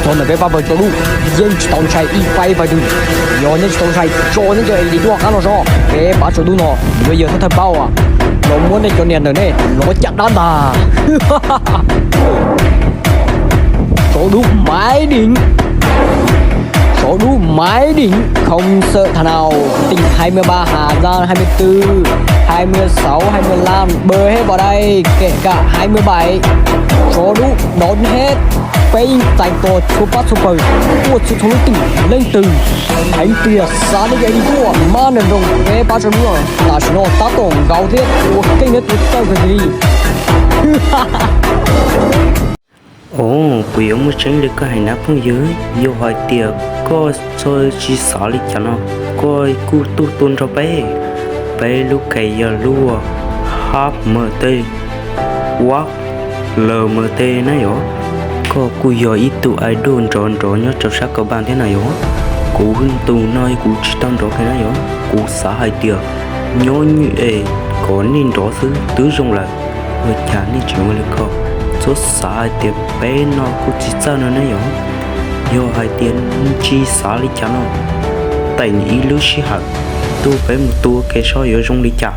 Txog ntawm peb pab pawg tso dub yeej tsis tau ntshai ib pab ib pawg twg. Yog nej tsis tau ntshai tso nej cov ID tuaj qab no zog, peb pab tso dub no yuav yog thawj thawj paub los muab nej cov niam ntawm nej los caj dab ntag. Số đúng máy đỉnh. Số đúng máy đỉnh không sợ thằng nào. Tỉnh hai mươi ba, Hà Giang hai mươi tư, hai mươi sáu, hai mươi lăm, bơi hết vào đây, kể cả hai mươi bảy. Số đúng đón hết. Peb yeej txais tos txhua pab txhua pawg tuaj txhua txhua lub tỉnh leej twg. Heev tiag, xav nej cov ID tuaj, mab nroos nroos peb pab tso dub no. Tam sim no tab tom nkaus thiab ua keej thiab tua txawj kawg li. Os, puas yuav muaj tseeb li koj hais na phooj ywg? Yog hais tias koj tsis xav li cas no, koj kuj tuaj tua nrog peb. Peb lub kais yog lub H M T, Wak L M T na yom. Koj kuj yog ib tug idol nrov nrov nyob rau sab Kaus Npas thiab na yom. Kuv tus no kuv tsis tau nrov kiag na yom, kuv xav hais tias nyob nyuj es kom nej nrov xwb twb zoo lawm. Ua cas nej tseem ua li ko? Txhob xav hais tias peb no kuj tsis txawj no ne yom. Yog hais tias tsis xav li cas no, teem ib lub sij hawm tuaj peb mus tua ke saib yuav zoo li cas.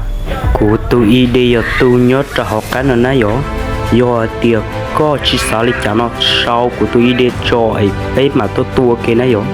Kuv tus ID yog tus nyob rau hauv qab no na yom. Yog hais tias koj tsis xav li cas no sau kuv tus ID tso es peb mam tuaj tua ke na yom.